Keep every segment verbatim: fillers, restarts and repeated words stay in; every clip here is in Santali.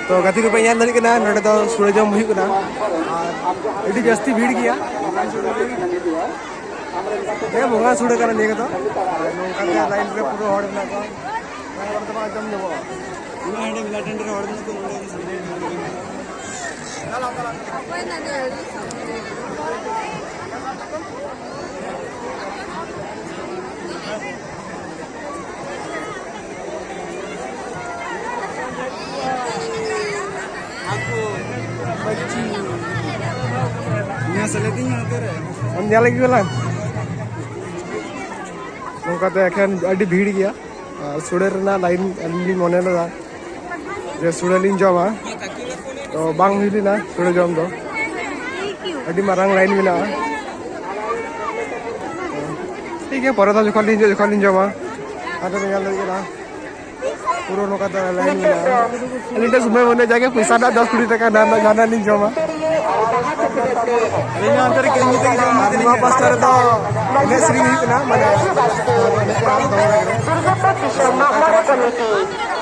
ᱛᱚ ᱜᱟᱛᱮ ᱠᱚᱯᱮ ᱧᱮᱞ ᱫᱟᱲᱮᱭᱟᱜ ᱠᱟᱱᱟ, ᱱᱚᱰᱮ ᱫᱚ ᱥᱩᱲᱟᱹ ᱡᱚᱢ ᱦᱩᱭᱩᱜ ᱠᱟᱱᱟ ᱟᱨ ᱟᱹᱰᱤ ᱡᱟᱹᱥᱛᱤ ᱵᱷᱤᱲ ᱜᱮᱭᱟ᱾ ᱦᱮᱸ, ᱵᱚᱸᱜᱟ ᱥᱩᱲᱟᱹ ᱠᱟᱱᱟ ᱱᱤᱭᱟᱹ ᱠᱚᱫᱚ᱾ ᱟᱨ ᱱᱚᱝᱠᱟ ᱜᱮ ᱞᱟᱭᱤᱱ ᱨᱮ ᱯᱩᱨᱟᱹ ᱦᱚᱲ ᱢᱮᱱᱟᱜ ᱠᱚᱣᱟ᱾ ᱚᱱᱟ ᱦᱚᱲ ᱫᱚ ᱵᱟᱝ ᱡᱚᱢ ᱧᱟᱢᱚᱜᱼᱟ᱾ ᱚᱱᱟ ᱦᱟᱸᱰᱮ ᱢᱮᱞᱟ ᱴᱟᱺᱰᱤ ᱨᱮ ᱦᱚᱲ ᱢᱮᱱᱟᱜ ᱠᱚᱣᱟ, ᱱᱚᱰᱮ ᱜᱮ ᱥᱟᱺᱜᱤᱧ ᱨᱮ ᱦᱚᱲ ᱢᱮᱱᱟᱜ ᱠᱚᱣᱟ᱾ ᱧᱮᱞ ᱞᱟᱹᱜᱤᱫ ᱵᱟᱞᱟ᱾ ᱱᱚᱝᱠᱟᱛᱮ ᱮᱠᱷᱮᱱ ᱟᱹᱰᱤ ᱵᱷᱤᱲ ᱜᱮᱭᱟ᱾ ᱟᱨ ᱥᱩᱲᱟᱹ ᱨᱮᱱᱟᱜ ᱞᱟᱭᱤᱱ ᱟᱹᱞᱤᱧ ᱞᱤᱧ ᱢᱚᱱᱮ ᱞᱮᱫᱟ ᱡᱮ ᱥᱩᱲᱟᱹ ᱞᱤᱧ ᱡᱚᱢᱟ, ᱛᱚ ᱵᱟᱝ ᱦᱩᱭ ᱞᱮᱱᱟ ᱥᱩᱲᱟᱹ ᱡᱚᱢ ᱫᱚ᱾ ᱟᱹᱰᱤ ᱢᱟᱨᱟᱝ ᱞᱟᱭᱤᱱ ᱢᱮᱱᱟᱜᱼᱟ᱾ ᱴᱷᱤᱠ ᱜᱮᱭᱟ, ᱯᱚᱨᱮ ᱫᱚ ᱡᱚᱠᱷᱚᱱ ᱞᱤᱧ ᱦᱤᱡᱩᱜᱼᱟ, ᱡᱚᱠᱷᱚᱱ ᱞᱤᱧ ᱡᱚᱢᱟ᱾ ᱟᱫᱚ ᱯᱮ ᱧᱮᱞ ᱫᱟᱲᱮᱭᱟᱜ ᱠᱟᱱᱟ, ᱯᱩᱨᱟᱹ ᱱᱚᱝᱠᱟ ᱛᱮ ᱞᱟᱭᱤᱱ ᱢᱮᱱᱟᱜᱼᱟ᱾ ᱟᱹᱞᱤᱧ ᱴᱷᱮᱱ ᱥᱚᱢᱚᱭ ᱵᱟᱹᱱᱩᱜᱼᱟ, ᱡᱟᱜᱮ ᱯᱚᱭᱥᱟ ᱨᱮᱱᱟᱜ ᱫᱚᱥ ᱠᱩᱲᱤ ᱴᱟᱠᱟ ᱱᱟᱱᱟ ᱡᱟᱦᱟᱱᱟᱜ ᱞᱤᱧ ᱡᱚᱢᱟ᱾ ᱟᱹᱞᱤᱧ ᱦᱚᱸ ᱚᱱᱛᱮ ᱨᱮ ᱠᱤᱨᱤᱧ ᱠᱟᱛᱮ ᱜᱮ ᱡᱚᱢ ᱦᱩᱭᱩᱜ ᱟᱨ ᱛᱟᱹᱞᱤᱧᱟ᱾ ᱱᱚᱣᱟ ᱯᱟᱥᱴᱟ ᱨᱮᱫᱚ ᱮᱱᱮᱡ ᱥᱮᱨᱮᱧ ᱦᱩᱭᱩᱜ ᱠᱟᱱᱟ, ᱢᱟᱱᱮ ᱮᱱᱮᱡ ᱠᱟᱱᱟ ᱫᱚᱝ ᱞᱟᱜᱽᱲᱮ᱾ ᱫᱩᱨᱜᱟᱯᱩᱨ ᱫᱤᱥᱚᱢ ᱢᱟᱜ ᱢᱚᱬᱮ ᱠᱚᱢᱤᱴᱤ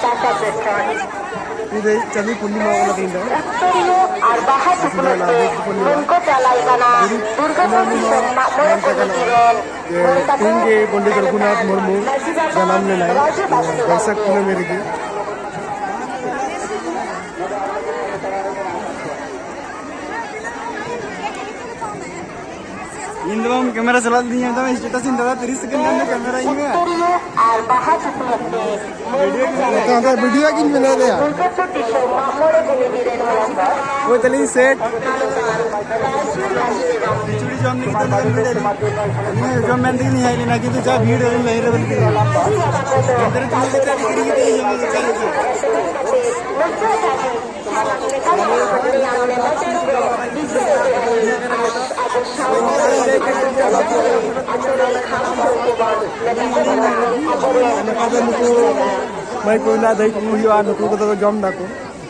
ᱪᱟᱪᱟ ᱪᱮᱛᱚᱱ᱾ ᱛᱮᱦᱮᱧ ᱫᱚ ᱪᱟᱸᱫᱤ ᱯᱩᱨᱱᱤᱢᱟ ᱠᱟᱱᱟ ᱛᱮᱦᱮᱧ ᱫᱚ᱾ ᱩᱛᱛᱚᱨᱤᱭᱟᱹ ᱟᱨ ᱵᱟᱦᱟ ᱥᱩᱯᱱᱚ ᱛᱮ ᱢᱮᱱᱠᱚ ᱪᱟᱞᱟᱣ ᱠᱟᱱᱟ ᱫᱩᱨᱜᱟᱯᱩᱨ ᱫᱤᱥᱚᱢ ᱢᱟᱜ ᱢᱚᱬᱮ ᱠᱚᱢᱤᱴᱤ ᱨᱮᱱ ᱢᱚᱬᱮ ᱛᱮᱦᱮᱧ ᱜᱮ ᱯᱚᱱᱰᱤᱛ ᱨᱚᱜᱷᱩᱱᱟᱛᱷ ᱢᱩᱨᱢᱩ ᱡᱟᱱᱟᱢ ᱞᱮᱱᱟᱭ, ᱵᱟᱹᱭᱥᱟᱹᱠᱷ ᱠᱩᱱᱟᱹᱢᱤ ᱨᱮᱜᱮ᱾ ᱤᱧ ᱫᱚ ᱵᱟᱢ ᱠᱮᱢᱮᱨᱟ ᱪᱟᱞᱟᱜ ᱞᱤᱧ ᱢᱮᱛᱟᱢᱟ, status ᱤᱧ ᱫᱟᱫᱟ, ᱛᱤᱨᱤᱥ second ᱜᱟᱱ ᱫᱚ ᱠᱮᱢᱮᱨᱟ ᱤᱧ ᱢᱮ᱾ ᱟᱨ ᱵᱟᱦᱟ ᱥᱩᱯᱱᱚ ᱛᱮ ᱱᱚᱛᱮ ᱚᱱᱛᱮ ᱵᱷᱤᱰᱤᱭᱳ ᱜᱤᱧ ᱵᱮᱱᱟᱣ ᱞᱮᱭᱟ᱾ ᱫᱩᱨᱜᱟᱯᱩᱨ ᱫᱤᱥᱚᱢ ᱢᱟᱜ ᱢᱚᱬᱮ ᱠᱚᱢᱤᱴᱤ ᱨᱮᱱ ᱢᱚᱬᱮ ᱠᱚ᱾ ᱦᱳᱭ, ᱛᱟᱹᱞᱤᱧ ᱥᱮᱴ᱾ ᱠᱷᱤᱪᱩᱲᱤ ᱡᱚᱢ ᱞᱟᱹᱜᱤᱫ ᱫᱚ ᱱᱚᱰᱮ ᱵᱷᱤᱲ ᱟᱹᱞᱤᱧ᱾ ᱟᱹᱞᱤᱧ ᱦᱚᱸ ᱡᱚᱢ ᱢᱮᱱ ᱛᱮᱜᱮ ᱞᱤᱧ ᱦᱮᱡ ᱞᱮᱱᱟ, ᱠᱤᱱᱛᱩ ᱡᱟ ᱵᱷᱤᱲ ᱟᱹᱞᱤᱧ ᱞᱟᱭᱤᱱ ᱨᱮ ᱵᱟᱹᱞᱤᱧ ᱛᱤᱸᱜᱩ ᱫᱟᱲᱮᱭᱟᱜᱼᱟ᱾ ᱚᱱᱛᱮ ᱨᱮ ᱛᱤᱸᱜᱩ ᱠᱟᱛᱮ ᱟᱹᱰᱤ ᱠᱤᱨᱤᱧ ᱠᱟᱛᱮ ᱞᱤᱧ ᱡᱚᱢ ᱞᱮᱫᱟ, ᱪᱟ ᱦᱤᱡᱩᱜ᱾ ᱱᱚᱝᱠᱟ ᱫᱚ ᱱᱩᱠᱩ ᱢᱟᱹᱭ ᱠᱚ ᱢᱮᱱᱟᱜ ᱫᱟᱹᱭ ᱠᱚ ᱦᱩᱭᱩᱜᱼᱟ, ᱱᱩᱠᱩ ᱠᱚᱫᱚ ᱠᱚ ᱡᱚᱢ ᱫᱟᱠᱚ᱾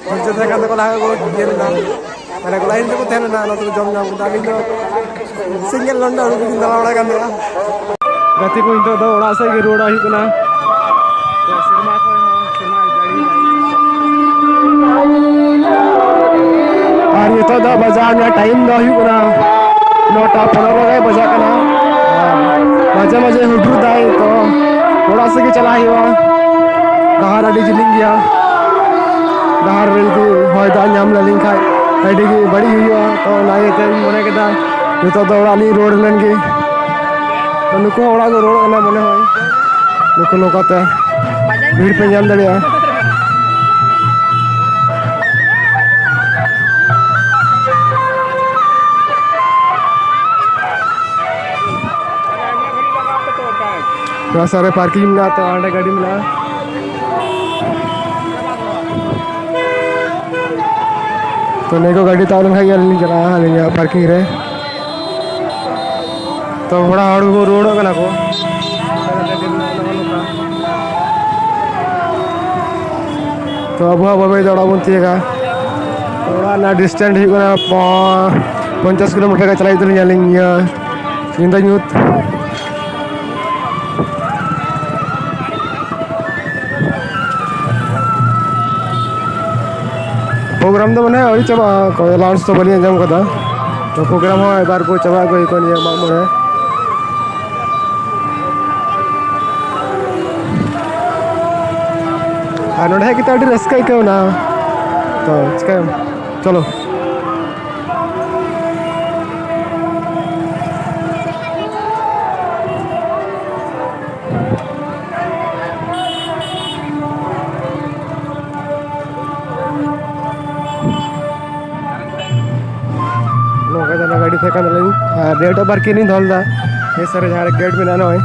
ᱫᱷᱳᱨᱡᱚ ᱛᱟᱦᱮᱸ ᱠᱟᱱ ᱛᱟᱠᱚ, ᱞᱟᱦᱟ ᱠᱚ ᱤᱭᱟᱹ ᱞᱮᱱᱟ, ᱢᱟᱱᱮ ᱠᱚ ᱞᱟᱭᱤᱱ ᱨᱮᱠᱚ ᱛᱟᱦᱮᱸ ᱞᱮᱱᱟ, ᱚᱱᱟ ᱛᱮᱠᱚ ᱡᱚᱢ ᱧᱟᱢ ᱠᱮᱫᱟ᱾ ᱟᱹᱞᱤᱧ ᱫᱚ ᱥᱮᱸᱜᱮᱞ ᱞᱚᱱᱰᱟ ᱩᱰᱩᱠ ᱠᱟᱛᱮ ᱞᱤᱧ ᱫᱟᱬᱟ ᱵᱟᱲᱟᱭ ᱠᱟᱱ ᱛᱟᱦᱮᱸᱱᱟ᱾ ᱜᱟᱛᱮ ᱠᱚ, ᱱᱤᱛᱚᱜ ᱫᱚ ᱚᱲᱟᱜ ᱥᱮᱫ ᱜᱮ ᱨᱩᱣᱟᱹᱲᱚᱜ ᱦᱩᱭᱩᱜ ᱠᱟᱱᱟ᱾ ᱛᱚ ᱥᱮᱨᱢᱟ ᱠᱷᱚᱱ ᱦᱚᱸ ᱥᱮᱨᱢᱟ ᱡᱟᱹᱲᱤᱭᱮᱫᱟᱭ᱾ ᱵᱟᱡᱟᱣ ᱨᱮᱱᱟᱜ ᱴᱟᱭᱤᱢ ᱫᱚ ᱦᱩᱭᱩᱜ ᱠᱟᱱᱟ ᱱᱚᱴᱟ ᱯᱚᱱᱨᱚ ᱨᱮ ᱵᱟᱡᱟᱜ ᱠᱟᱱᱟ᱾ ᱟᱨ ᱢᱟᱡᱷᱮ ᱢᱟᱡᱷᱮ ᱦᱩᱰᱩᱨ ᱫᱟᱭ, ᱛᱚ ᱚᱲᱟᱜ ᱥᱮᱫ ᱜᱮ ᱪᱟᱞᱟᱜ ᱦᱩᱭᱩᱜᱼᱟ᱾ ᱰᱟᱦᱟᱨ ᱟᱹᱰᱤ ᱡᱤᱞᱤᱧ ᱜᱮᱭᱟ᱾ ᱰᱟᱦᱟᱨ ᱨᱮ ᱡᱩᱫᱤ ᱦᱚᱭ ᱫᱟᱜ ᱧᱟᱢ ᱞᱮᱱᱠᱷᱟᱱ ᱟᱹᱰᱤ ᱜᱮ ᱵᱟᱹᱲᱤᱡ ᱦᱩᱭᱩᱜᱼᱟ᱾ ᱛᱚ ᱚᱱᱟ ᱤᱭᱟᱹᱛᱮᱧ ᱢᱚᱱᱮ ᱠᱮᱫᱟ ᱱᱤᱛᱚᱜ ᱫᱚ ᱚᱲᱟᱜ ᱞᱤᱧ ᱨᱩᱣᱟᱹᱲ ᱞᱮᱱ ᱜᱮ᱾ ᱛᱚ ᱱᱩᱠᱩ ᱦᱚᱸ ᱚᱲᱟᱜ ᱠᱚ ᱨᱩᱣᱟᱹᱲ ᱠᱟᱱᱟ ᱢᱚᱱᱮ ᱦᱚᱭ᱾ ᱱᱩᱠᱩ ᱱᱚᱝᱠᱟᱛᱮ ᱵᱷᱤᱲ ᱯᱮ ᱧᱮᱞ ᱫᱟᱲᱮᱭᱟᱜᱼᱟ᱾ ᱱᱚᱣᱟ ᱥᱟᱨ ᱨᱮ ᱯᱟᱨᱠᱤᱝ ᱢᱮᱱᱟᱜᱼᱟ, ᱛᱚ ᱦᱟᱸᱰᱮ ᱜᱟᱹᱰᱤ ᱢᱮᱱᱟᱜᱼᱟ᱾ ᱛᱚ ᱱᱤᱭᱟᱹ ᱠᱚ ᱜᱟᱹᱰᱤ ᱛᱟᱵ ᱞᱮᱱᱠᱷᱟᱱ ᱜᱮ ᱟᱹᱞᱤᱧ ᱞᱤᱧ ᱪᱟᱞᱟᱜᱼᱟ ᱟᱹᱞᱤᱧᱟᱜ ᱯᱟᱨᱠᱤᱝ ᱨᱮ᱾ ᱛᱚ ᱚᱲᱟᱜ ᱦᱚᱲ ᱠᱚ ᱨᱩᱣᱟᱹᱲᱚᱜ ᱠᱟᱱᱟ ᱠᱚ᱾ ᱛᱚ ᱟᱵᱚ ᱦᱚᱸ ᱵᱟᱹᱭ ᱵᱟᱹᱭ ᱛᱮ ᱚᱲᱟᱜ ᱵᱚᱱ ᱛᱤᱭᱟᱹᱜᱟ᱾ ᱚᱲᱟᱜ ᱨᱮᱱᱟᱜ ᱰᱤᱥᱴᱮᱱᱥ ᱦᱩᱭᱩᱜ ᱠᱟᱱᱟ ᱯᱚ-, ᱯᱚᱧᱪᱟᱥ ᱠᱤᱞᱳᱢᱤᱴᱟᱨ ᱜᱟᱱ ᱪᱟᱞᱟᱜ ᱦᱩᱭᱩᱜ ᱛᱟᱹᱞᱤᱧᱟ ᱟᱹᱞᱤᱧ ᱤᱭᱟᱹ ᱧᱤᱫᱟᱹ ᱧᱩᱛ᱾ ᱯᱨᱳᱜᱨᱟᱢ ᱫᱚ ᱢᱟᱱᱮ ᱟᱹᱣᱨᱤ ᱪᱟᱵᱟᱜᱼᱟ, ᱚᱠᱚᱭ ᱟᱱᱟᱣᱩᱱᱥ ᱫᱚ ᱵᱟᱹᱞᱤᱧ ᱟᱸᱡᱚᱢ ᱠᱟᱫᱟ᱾ ᱛᱚ ᱯᱨᱳᱜᱨᱟᱢ ᱦᱚᱸ ᱮᱵᱟᱨ ᱠᱚ ᱪᱟᱵᱟ ᱟᱹᱜᱩᱭᱟᱠᱚ ᱱᱤᱭᱟᱹ ᱢᱟᱜ ᱢᱚᱬᱮ᱾ ᱟᱨ ᱱᱚᱰᱮ ᱦᱮᱡ ᱠᱟᱛᱮ ᱟᱹᱰᱤ ᱨᱟᱹᱥᱠᱟᱹ ᱟᱹᱭᱠᱟᱹᱣ ᱮᱱᱟ᱾ ᱛᱚ ᱪᱤᱠᱟᱹᱭᱟᱢ, ᱪᱚᱞᱚ᱾ ᱱᱚᱝᱠᱟ ᱡᱟᱦᱟᱸ ᱜᱟᱹᱰᱤ ᱛᱟᱦᱮᱸ ᱠᱟᱱ ᱛᱟᱹᱞᱤᱧ, ᱟᱨ ᱨᱮᱰ ᱳᱵᱷᱟᱨ ᱠᱤᱱ ᱞᱤᱧ ᱫᱚᱦᱚ ᱞᱮᱫᱟ᱾ ᱱᱤᱭᱟᱹ ᱥᱟᱨ ᱨᱮ ᱡᱟᱦᱟᱸ ᱨᱮ ᱜᱮᱴ ᱢᱮᱱᱟᱜᱼᱟ ᱱᱚᱜᱼᱚᱭ,